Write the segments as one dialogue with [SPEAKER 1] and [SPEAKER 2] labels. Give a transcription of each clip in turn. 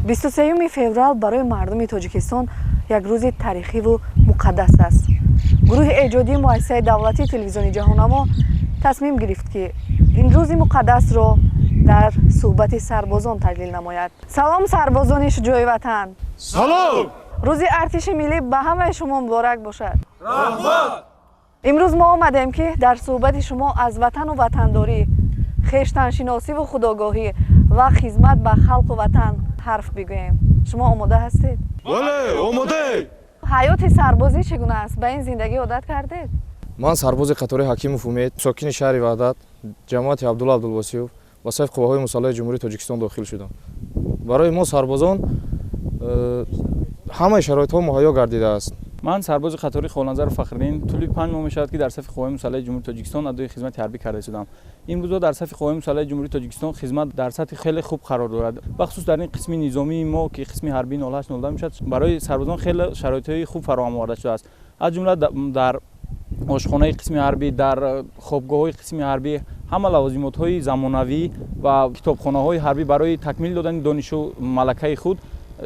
[SPEAKER 1] 23 феврал барои мардуми Тоҷикистон як рӯзи таърихиву муқаддас аст. Гурӯҳи эҷодии муассисаи давлатии телевизиони «Ҷаҳоннамо» тасмим гирифт, ки ин рӯзи муқаддасро дар суҳбати сарбозон таҷлил намояд. Салом, сарбозони шуҷои ватан!
[SPEAKER 2] Салом!
[SPEAKER 1] Рӯзи артиши миллӣ ба ҳамаи шумо муборак бошад!
[SPEAKER 2] Раҳмат!
[SPEAKER 1] Имрӯз мо омадем, ки дар суҳбати шумо аз ватану ватандорӣ, хештаншиносиву худогоҳӣ ва хизмат ба халқу ватан ҳарф бигӯем. Шумо омода ҳастед?
[SPEAKER 2] Бале, омодаем!
[SPEAKER 1] Ҳаёти сарбозӣ чӣ гуна аст? Ба ин зиндагӣ одат кардед?
[SPEAKER 3] Ман сарбози қатори Ҳакимов Умед, сокини шаҳри Ваҳдат, ҷамоати Абдулла Абдулвосиёв, ба сафи Қувваҳои мусаллаҳи Ҷумҳурии Тоҷикистон дохил шудам. Барои мо сарбозон ҳамаи шароитҳо муҳайё гардидааст.
[SPEAKER 4] Ман сарбози қатори Холназаров Фахриддин. Тӯли 5 моҳ мешавад, ки дар сафи Қувваҳои мусаллаҳи Ҷумҳурии Тоҷикистон адои хизмати ҳарбӣ карда истодам. Имрӯзо дар сафи Қувваҳои мусаллаҳи Ҷумҳурии Тоҷикистон хизмат дар сатҳи хеле хуб қарор дорад. Бахусус дар ин қисми низомии мо, ки қисми ҳарбии 0802 мешавад, барои сарбозон хеле шароитҳои хуб фароҳам оварда шудааст. Аз ҷумла дар ошхонаи қисми ҳарбӣ, дар хобгоҳҳои қисми ҳарбӣ ҳама лавозимотҳои замонавӣ ва китобхонаҳои ҳарбӣ барои такмил додани донишу малакаи худ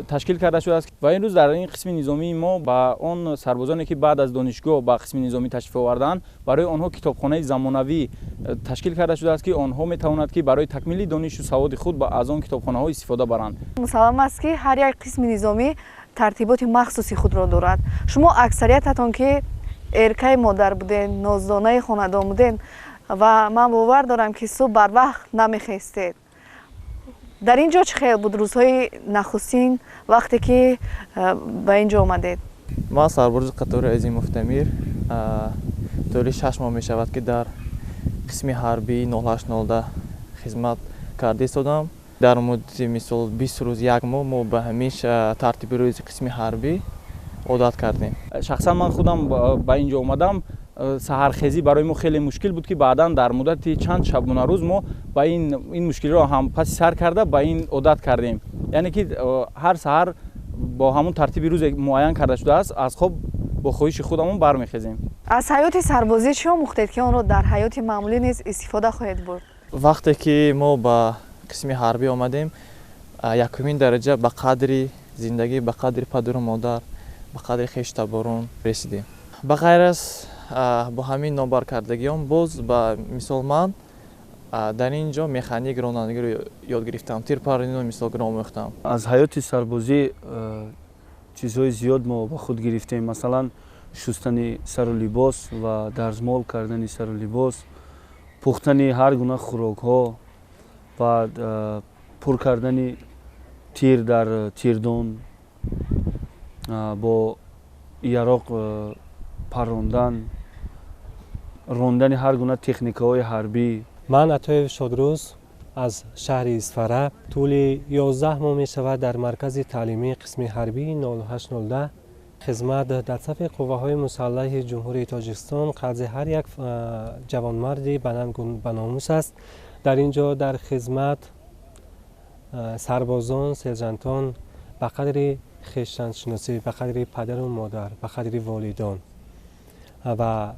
[SPEAKER 4] ташкил карда шудааст. Ва имрӯз дар ин қисми низомии мо ба он сарбозоне, ки баъд аз донишгоҳ ба қисми низомӣ ташриф овардаанд, барои онҳо китобхонаи замонавӣ ташкил карда шудааст, ки онҳо метавонанд, ки барои такмили донишу саводи худ аз он китобхонаҳо истифода баранд.
[SPEAKER 1] Мусаллам аст, ки ҳар як қисми низомӣ тартиботи махсуси худро дорад. Шумо аксариятатон, ки эркаи модар будед, ноздонаи хонадон будед ва ман бовар дорам, ки субҳ барвақт намехестед. Дар ин ҷо чӣ хел буд рӯзҳои нахустин, вақте ки ба ин ҷо омадед?
[SPEAKER 5] Ман сарбози қатори Азимов Дамир. Тӯли 6 моҳ мешавад, ки дар қисми ҳарбии 0802 хизмат карда истодам. Дар муддати, мисол, 20 рӯз, як моҳ мо ба ҳамин тартиби рӯзи қисми ҳарбӣ одат кардем.
[SPEAKER 4] Шахсан ман худам ба ин ҷо омадам, саҳархезӣ барои мо хеле мушкил буд, ки баъдан дар муддати чанд шабонарӯз мо ба ин мушкилиро ҳам паси сар карда, ба ин одат кардем. Яъне ки ҳар саҳар бо ҳамон тартиби рӯзе муайян карда шудааст, аз хоб бо хоҳиши худамон бармехезем.
[SPEAKER 1] Аз ҳаёти сарбозӣ чӣ омӯхтед, ки онро дар ҳаёти маъмулӣ низ истифода хоҳед бурд?
[SPEAKER 5] Вақте ки мо ба қисми ҳарбӣ омадем, якумин дараҷа ба қадри зиндагӣ, ба қадри падару модар, ба қадри хештаборон расидем. Ба ғайр аз бо ҳамин номбаркардагиён, боз ба мисол ман дар ин ҷо механик, ронандагиро ёд гирифтам, тирпарониро, мисол, омӯхтам.
[SPEAKER 6] Аз ҳаёти сарбозӣ чизҳои зиёд мо ба худ гирифтем. Масалан, шустани сару либос ва дарзмол кардани сару либос, пухтани ҳар гуна хӯрокҳо ва пур кардани тир дар тирдон, бо яроқ паррондан, рондани ҳар гуна техникаҳои ҳарбӣ.
[SPEAKER 7] Ман Атоев Шодрӯз аз шаҳри Исфара. Тӯли 11 моҳ мешавад, дар маркази таълимии қисми ҳарбии 0802 хизмат дар сафи Қувваҳои мусаллаҳи Ҷумҳурии Тоҷикистон қарзи ҳар як ҷавонмарди баномус аст. Дар ин ҷо дар хизмат сарбозон, сержантон ба қадри хештаншиносӣ, ба қадри падару модар, ба қадри волидон ва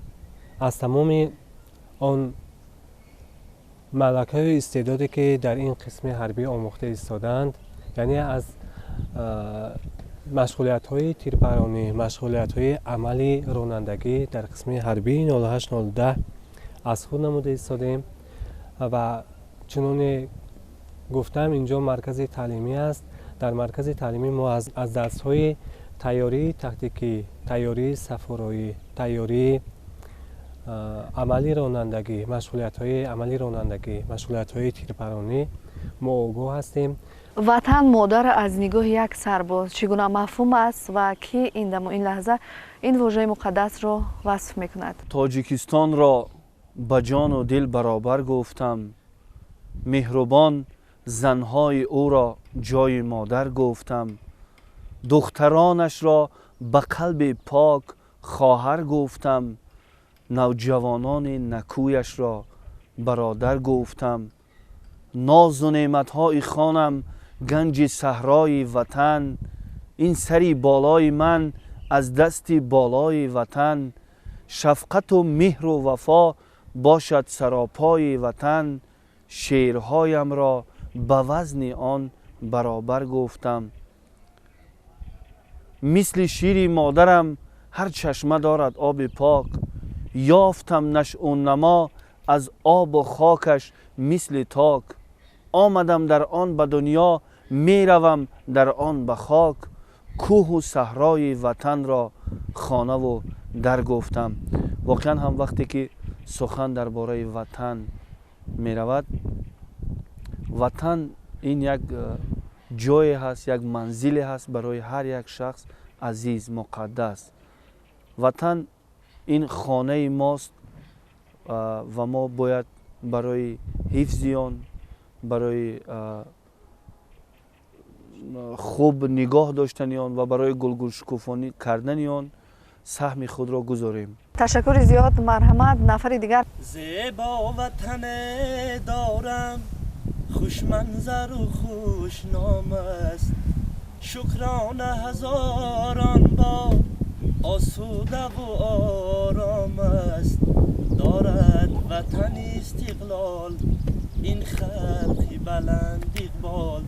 [SPEAKER 7] аз тамоми он малакаю истеъдоде, ки дар ин қисми ҳарбӣ омӯхта истодаанд, яъне аз машғулиятҳои тирпаронӣ, машғулиятҳои амали ронандагӣ дар қисми ҳарбии 0802 аз худ намуда истодем. Ва чуноне гуфтам, ин ҷо маркази таълимӣ аст. Дар маркази таълимӣ мо аз дарсҳои тайёрии тактикӣ, тайёрии сафороӣ, тайёрии амали ронандагӣ, машғулиятҳои амали ронандагӣ, машғулиятҳои тирпаронӣ мо огоҳ ҳастем.
[SPEAKER 1] Ватан модар аз нигоҳи як сарбоз чӣ гуна мафҳум аст ва кӣ ин даму ин лаҳза ин вожаи муқаддасро васф мекунад?
[SPEAKER 6] Тоҷикистонро ба ҷону дил баробар гуфтам, меҳрубон занҳои ӯро ҷои модар гуфтам, духтаронашро ба қалби пок хоҳар гуфтам, навҷавонони накӯяшро бародар гуфтам. Нозу неъматҳои хонам, ганҷи саҳрои ватан, ин сари болои ман аз дасти болои ватан. Шафқату меҳру вафо бошад саропои ватан, шеърҳоямро ба вазни он баробар гуфтам. Мисли шири модарам ҳар чашма дорад оби пок, ёфтам нашъунамо аз обу хокаш мисли ток. Омадам дар он ба дунё, меравам дар он ба хок, кӯҳу саҳрои ватанро хонаву дар гуфтам. Воқеан ҳам вақте ки сухан дар бораи ватан меравад, ватан ин як ҷое ҳаст, як манзиле ҳаст барои ҳар як шахс азиз, муқаддас. Ватан ин хонаи мост ва мо бояд барои ҳифзи он, барои хуб нигоҳ доштани он ва барои гулгулшукуфонӣ кардани он саҳми худро гузорем.
[SPEAKER 1] Ташаккури зиёд, марҳамат, нафари дигар.
[SPEAKER 8] Зебо ватане дорам, хушманзару хушном аст, шукрона ҳазорон бор осудаву ором аст. Дорад ватани истиқлол ин халқи баланд иқбол,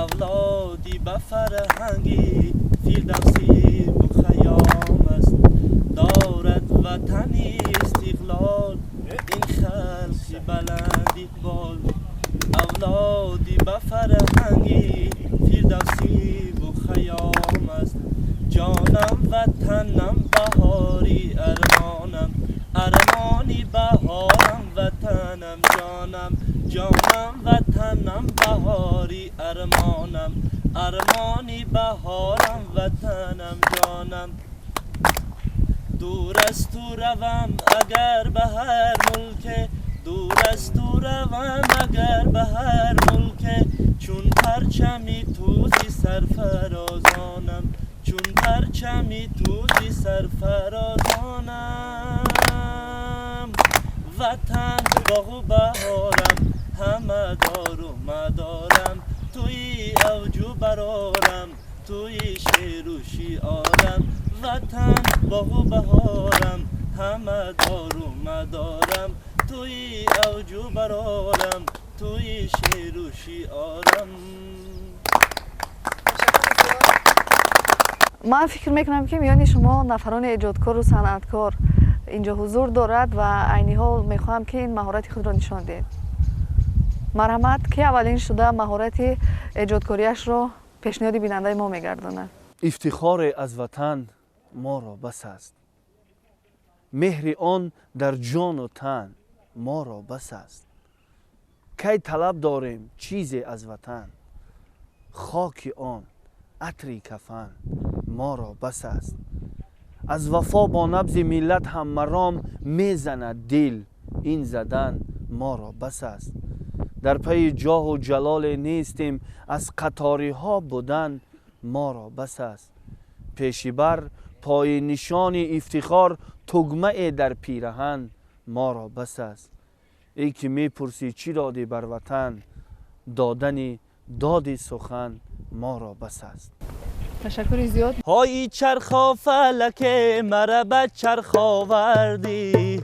[SPEAKER 8] авлоди ба фарҳанги Фирдавсӣ Хайём аст. Дорад ватани истиқлол ин халқи баланд иқбол, авлоди ба фарҳанги Фирдавсӣ Хайём аст. Ҷонам ватанам баҳори армонам, армони баҳорам ватанам ҷонам, ҷонам ватанам баҳори армонам, армони баҳорам ватанам ҷонам. Дур аз ту равам агар ба ҳар мулке, дур аз ту равам агар ба ҳар мулке, чун парчами тӯзи сарфарозонам, чун парчами тӯзи сарфарозонам. Ватан боғу баҳорам, ҳама дору мадорам, туи авҷу барорам, туи шеру шиорам. Ватан боғу баҳорам, ҳама дору мадорам, туи авҷу барорам, туи шеру шиорам.
[SPEAKER 1] Ман фикр мекунам, ки миёни шумо нафарони эҷодкору санъаткор инҷо ҳузур дорад ва айни ҳол мехоҳам, ки ин маҳорати худро нишон диҳед. Марҳамат, ки аввалин шуда маҳорати эҷодкориашро пешниҳоди бинандаи мо мегардонад?
[SPEAKER 6] Ифтихоре аз ватан моро бас аст, меҳри он дар ҷону тан моро бас аст. Кай талаб дорем чизе аз ватан, хоки он атри кафан моро бас аст. Аз вафо бо набзи миллат ҳам маром мезанад дил, ин задан моро бас аст. Дар пайи ҷоҳу ҷалоле нестем, аз қаториҳо будан моро бас аст. Пешибар пои нишони ифтихор, тугмае дар пираҳан моро бас аст. Эй ки мепурсӣ чӣ додӣ бар ватан, додани доди сухан моро бас аст.
[SPEAKER 1] Ташаккури зиёд.
[SPEAKER 8] Ҳои чархо фалаке мара ба чарх овардӣ,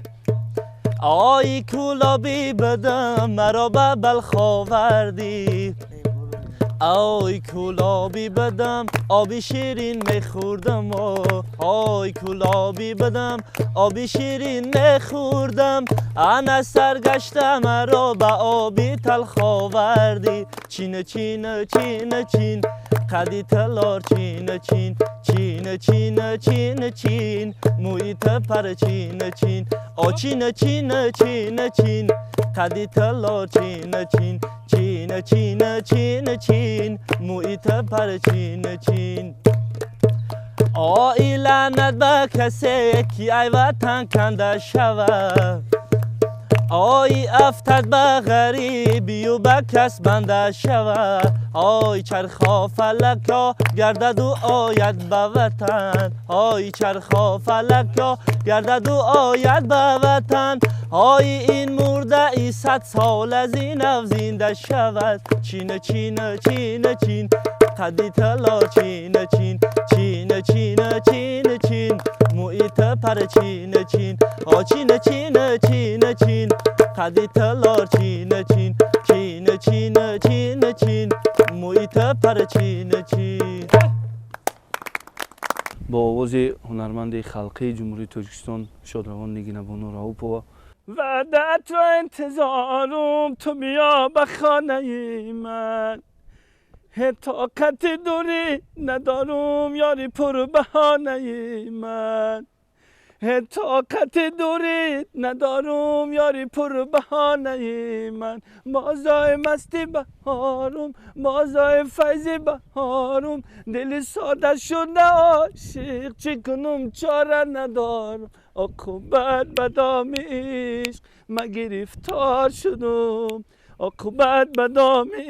[SPEAKER 8] ой кӯлобӣ бидам маро ба Балх овардӣ, ой кӯлобӣ бидам оби ширин мехӯрдам, ой кӯлобӣ бидам оби ширин мехӯрдам, ана саргашта маро ба оби талх овардӣ. Чин чин чин чин қади талор чин чин чин чин чин чин мӯи тапар чин чин о чин чин чин чин қади талор чин чин чин чин чин чин мӯи тапар чин чин. Ой лаънат ба касе ки ай ватан канда шавад, ой афтад ба ғарибию ба кас банда шавад, ой чархо фалако гардаду ояд ба ватан, ой чархо фалако гардаду ояд ба ватан, ой ин мурдаи сад сол аз ин ав зинда шавад. Чин чин чин чин қади тало чин чин чин чин чин чин мӯи тапар чин чин о чин чин чин чин қади талор чин чин чин чин чин чин мӯи Парчин чин.
[SPEAKER 6] Бо овози ҳунарманди халқии Ҷумҳурии Тоҷикистон шодравон Нигинабону Раупова. Ваъдат ро интизорум, ту биё ба хонаи ман, тоқати дурӣ надорум, ёри пурбаҳонаи ман, тоқати дурӣ надорум, ёри пурбаҳонаи ман, бозои масти баҳорум, бозои файзи баҳорум, дили сода шуда ошиқ, чӣ кунум чора надорум, оқубат ба доми ишқ ма гирифтор шудум, оқубат ба доми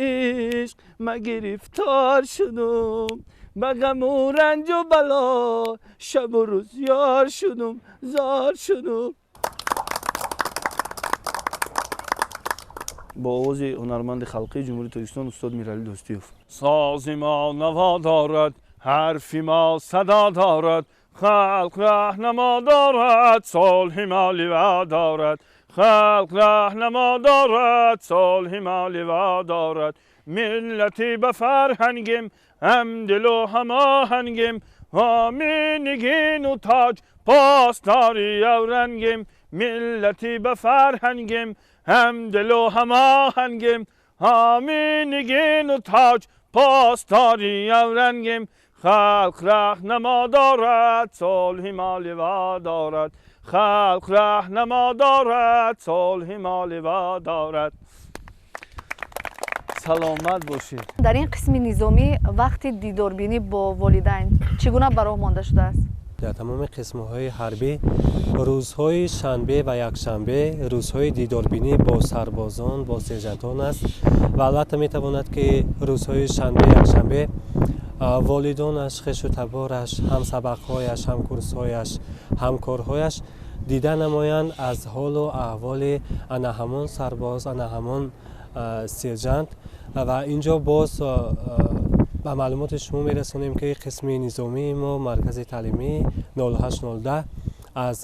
[SPEAKER 6] ишқ ма гирифтор шудум, ба ғаму ранҷу бало шабу рӯз ёр шудум, зор шудум. Бо овози ҳунарманди халқии Ҷумҳурии Тоҷикистон устод Миралӣ Дӯстиёв. Сози мо наво дорад, ҳарфи мо садо дорад, халқ раҳнамо дорад, сулҳи мо ливо дорад, халқ раҳнамо дорад, сулҳи мо ливо дорад, миллати ба фарҳангем, ҳамдилу ҳамоҳангем, ҳоми нигину тоҷ посдори аврангем, миллати ба фарҳангем, ҳамдилу ҳамоҳангем, ҳоми нигину тоҷ посдори аврангем, халқ раҳнамо дорад, сулҳи мо ливо дорад, халқ раҳнамо дорад, сулҳи мо ливо дорад. Саломат бошед.
[SPEAKER 1] Дар ин қисми низомӣ вақти дидорбинӣ бо волидайн чӣ гуна ба роҳ монда шудааст?
[SPEAKER 7] Дар тамоми қисмҳои ҳарбӣ рӯзҳои шанбе ва якшанбе рӯзҳои дидорбинӣ бо сарбозон, бо сержантон аст ва албатта метавонад, ки рӯзҳои шанбе якшанбе волидонаш, хешу табораш, ҳамсабақҳояш, ҳамкурсҳояш, ҳамкорҳояш дида намоянд аз ҳолу аҳволи ана ҳамон сарбоз, ана ҳамон сержант. Ва инҷо боз ба маълумоти шумо мерасонем, ки қисми низомии мо, маркази таълимии 0810 аз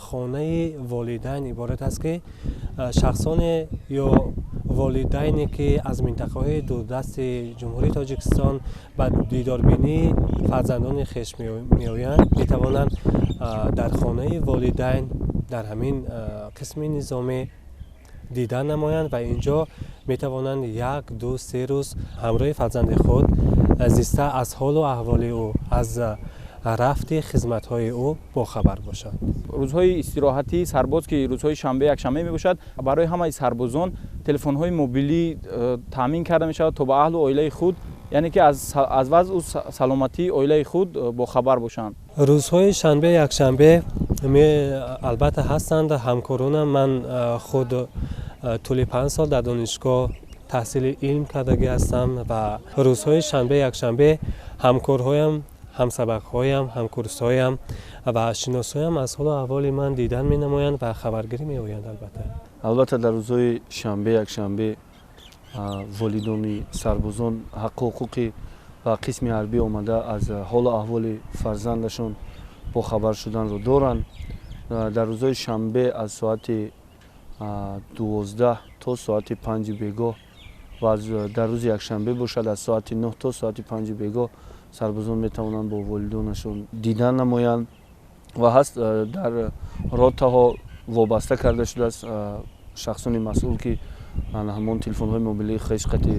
[SPEAKER 7] хонаи волидайн иборат аст, ки шахсоне ё волидайне, ки аз минтақаҳои дурдасти Ҷумҳурии Тоҷикистон ба дидорбинии фарзандони хеш меоянд, метавонанд дар хонаи волидайн дар ҳамин қисми низомӣ дида намоянд ва инҷо метавонанд 1, 2, 3 рӯз ҳамроҳи фарзанди худ зиста аз ҳолу аҳволи ӯ, аз рафти хизматҳои ӯ бохабар бошанд.
[SPEAKER 4] Рӯзҳои истироҳатии сарбоз, ки рӯзҳои шанбе якшанбе мебошад, барои ҳамаи сарбозон телефонҳои мобилӣ таъмин карда мешавад, то ба аҳлу оилаи худ, яъне ки аз вазъу саломатии оилаи худ бохабар бошанд.
[SPEAKER 7] Рӯзҳои шанбе якшанбе албатта ҳастанд ҳамкоронам. Ман худ тӯли 5 сол дар донишгоҳ таҳсили илм кардагӣ ҳастам ва рӯзҳои шанбе якшанбе ҳамкорҳоям, ҳамсабақҳоям, ҳамкурсҳоям ва шиносҳоям аз ҳолу аҳволи ман дидан менамоянд ва хабаргирӣ меоянд.
[SPEAKER 6] Албатта дар рӯзҳои шанбе якшанбе волидони сарбозон ҳаққу ҳуқуқи ба қисми ҳарбӣ омада аз ҳолу аҳволи фарзандашон бохабар шуданро доранд. Дар рӯзҳои шанбе аз соати 12 то соати 5 бегоҳ ва дар рӯзи якшанбе бошад аз соати 9 то соати 5 бегоҳ сарбозон метавонанд бо волидонашон дидан намоянд ва ҳаст дар ротаҳо вобаста карда шудааст шахсони масъул, ки ҳамон телефонҳои мобилии хеш қати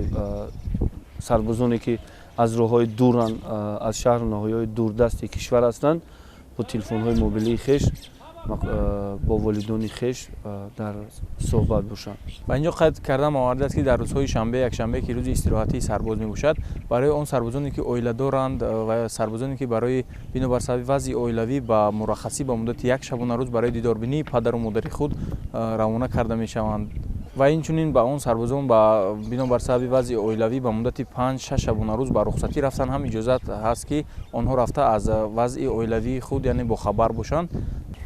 [SPEAKER 6] сарбозоне, ки аз роҳҳои дуранд, аз шаҳру ноҳияҳои дурдасти кишвар ҳастанд, бо телефонҳои мобилии хеш бо волидони хеш дар суҳбат бошанд.
[SPEAKER 4] Ба инҷо қайд кардам овардааст, ки дар рӯзҳои шанбе якшанбе, ки рӯзи истироҳатии сарбоз мебошад, барои он сарбозоне, ки оила доранд ва сарбозоне, ки барои бинобар сабаби вазъи оилавӣ ба мураххасӣ ба муддати як шабонарӯз барои дидорбинии падару модари худ равона карда мешаванд ва инчунин ба он сарбозон бинобар сабаби вазъи оилавӣ ба муддати 5-6 шабонарӯз ба рухсатӣ рафтан ҳам иҷозат ҳаст, ки онҳо рафта аз вазъи оилавии худ, яъне бохабар бошанд.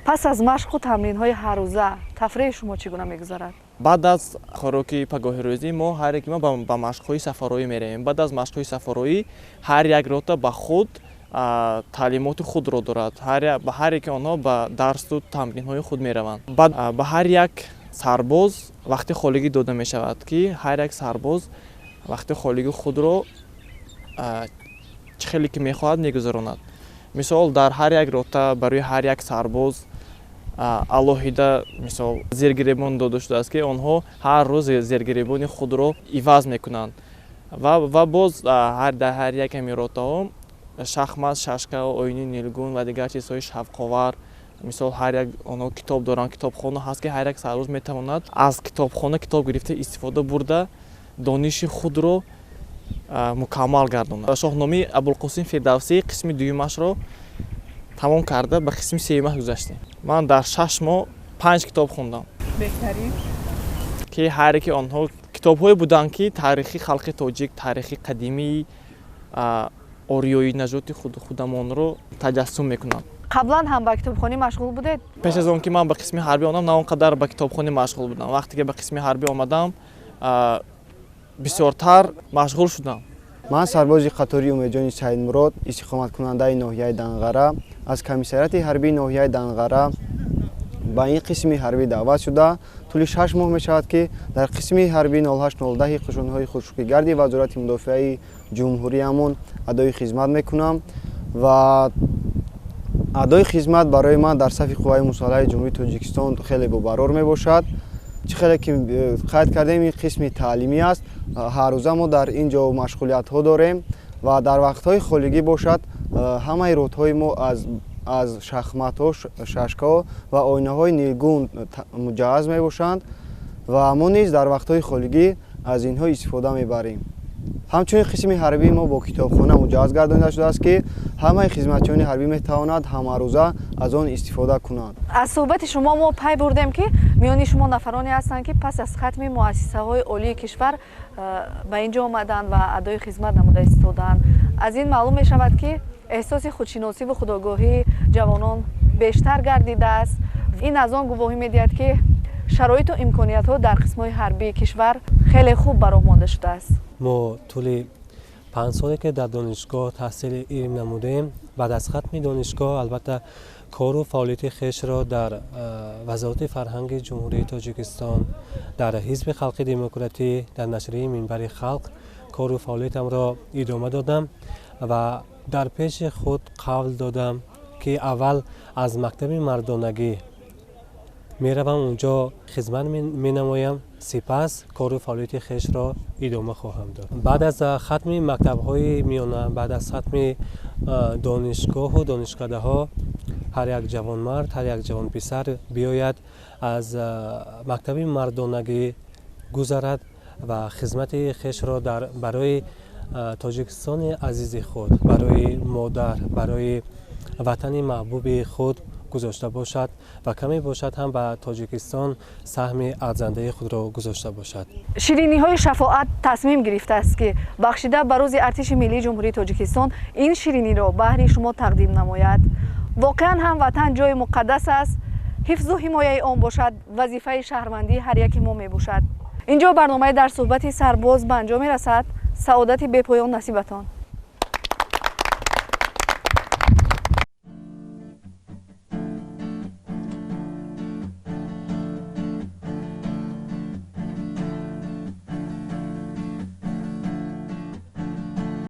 [SPEAKER 1] Пас аз машқу тамринҳои ҳаррӯза тафриҳи шумо чӣ гуна мегузарад?
[SPEAKER 5] Баъд аз хӯроки пагоҳирӯзӣ мо ҳар яки мо ба машқҳои сафароӣ меравем. Баъд аз машқҳои сафароӣ ҳар як рота ба худ таълимоти худро дорад. Ба ҳар яки онҳо ба дарсу тамринҳои худ мераванд. Баъд ба ҳар як сарбоз вақти холигӣ дода мешавад, ки ҳар як сарбоз вақти холигии худро чӣ хеле ки мехоҳад мегузаронад. Мисол, дар ҳар як рота барои ҳар як сарбоз алоҳида, мисол, зергиребон дода шудааст, ки онҳо ҳар рӯз зергиребони худро иваз мекунанд. Ва боз дар ҳар як ҳамин ротаҳо шахмат, шашка, оини нилгун ва дигар чизҳои шавқовар. Мисол, ҳар як онҳо китоб доранд, китобхона ҳаст, ки ҳар як сарбоз метавонад аз китобхона китоб гирифта, истифода бурда, дониши худро мукаммал гардонад. Шоҳномаи Абулқосим Фирдавсӣ қисми дуюмашро тамом карда, ба қисми сеюмаш гузаштем. Ман дар 6 моҳ панҷ китоб хондам, ки ҳар яки онҳо китобҳое буданд, ки таърихи халқи тоҷик, таърихи қадимии ориёи нажоди худамонро таҷассум мекунанд.
[SPEAKER 1] Қаблан ҳам ба китобхонӣ машғул будед?
[SPEAKER 5] Пеш аз он ки ман ба қисми ҳарбӣ омадам, на он қадар ба китобхонӣ машғул будам. Вақте ки ба қисми ҳарбӣ омадам, бисёртар машғул шудам.
[SPEAKER 9] Ман сарбози қатори Умедҷони Саидмурод, истиқоматкунандаи ноҳияи Данғара, аз комиссариати ҳарбии ноҳияи Данғара ба ин қисми ҳарбӣ даъват шуда, тӯли 6 моҳ мешавад, ки дар қисми ҳарбии 0810 қушунҳои худшукригарди Вазорати мудофиаи ҷумҳуриямон адои хизмат мекунам ва адои хизмат барои ман дар сафи қувваи мусаллаҳи Ҷумҳурии Тоҷикистон хеле бобарор мебошад. Чӣ хеле ки қайд кардем, ин қисми таълимӣ аст. Ҳаррӯза мо дар ин ҷо машғулиятҳо дорем ва дар вақтҳои холигӣ бошад, ҳамаи ротҳои мо аз шахматҳо, шашкаҳо ва оинаҳои нилгун муҷаҳҳаз мебошанд ва мо низ дар вақтҳои холигӣ аз инҳо истифода мебарем. Ҳамчунин қисми ҳарбии мо бо китобхона муҷаҳҳаз гардонида шудааст, ки ҳамаи хизматчиёни ҳарбӣ метавонад ҳамарӯза аз он истифода кунанд.
[SPEAKER 1] Аз суҳбати шумо мо пай бурдем, ки миёни шумо нафароне ҳастанд, ки пас аз хатми муассисаҳои олии кишвар ба ин ҷо омаданд ва адои хизмат намуда истодаанд. Аз ин маълум мешавад, ки эҳсоси худшиносиву худогоҳии ҷавонон бештар гардидааст. Ин аз он гувоҳӣ медиҳад, ки шароиту имкониятҳо дар қисмҳои ҳарбии кишвар хеле хуб ба роҳ монда шудааст.
[SPEAKER 7] Мо тӯли 5 соле ки дар донишгоҳ таҳсили илм намудем, баъд аз хатми донишгоҳ, албатта, кору фаъолияти хешро дар Вазорати фарҳанги Ҷумҳурии Тоҷикистон, дар Ҳизби халқи демократӣ, дар нашрияи Минбари халқ кору фаъолиятамро идома додам ва дар пеши худ қавл додам, ки аввал аз мактаби мардонагӣ меравам, унҷо хизмат менамоям, сипас кору фаъолияти хешро идома хоҳам дод. Баъд аз хатми мактабҳои миёна, баъд аз хатми донишгоҳу донишкадаҳо, ҳар як ҷавонмард, ҳар як ҷавонписар биёяд, аз мактаби мардонагӣ гузарад ва хизмати хешро барои Тоҷикистони азизи худ, барои модар, барои ватани маҳбуби худ гузошта бошад ва каме бошад ҳам ба Тоҷикистон саҳми арзандаи худро гузошта бошад.
[SPEAKER 1] Шириниҳои Шафоат тасмим гирифтааст, ки бахшида ба рӯзи Артиши Миллии Ҷумҳурии Тоҷикистон ин шириниро баҳри шумо тақдим намояд. Воқеан ҳам ватан ҷои муқаддас аст, ҳифзу ҳимояи он бошад вазифаи шаҳрвандии ҳар яки мо мебошад. Инҷо барномаи Дар суҳбати сарбоз ба анҷом мерасад. Саодати бепоён насибатон.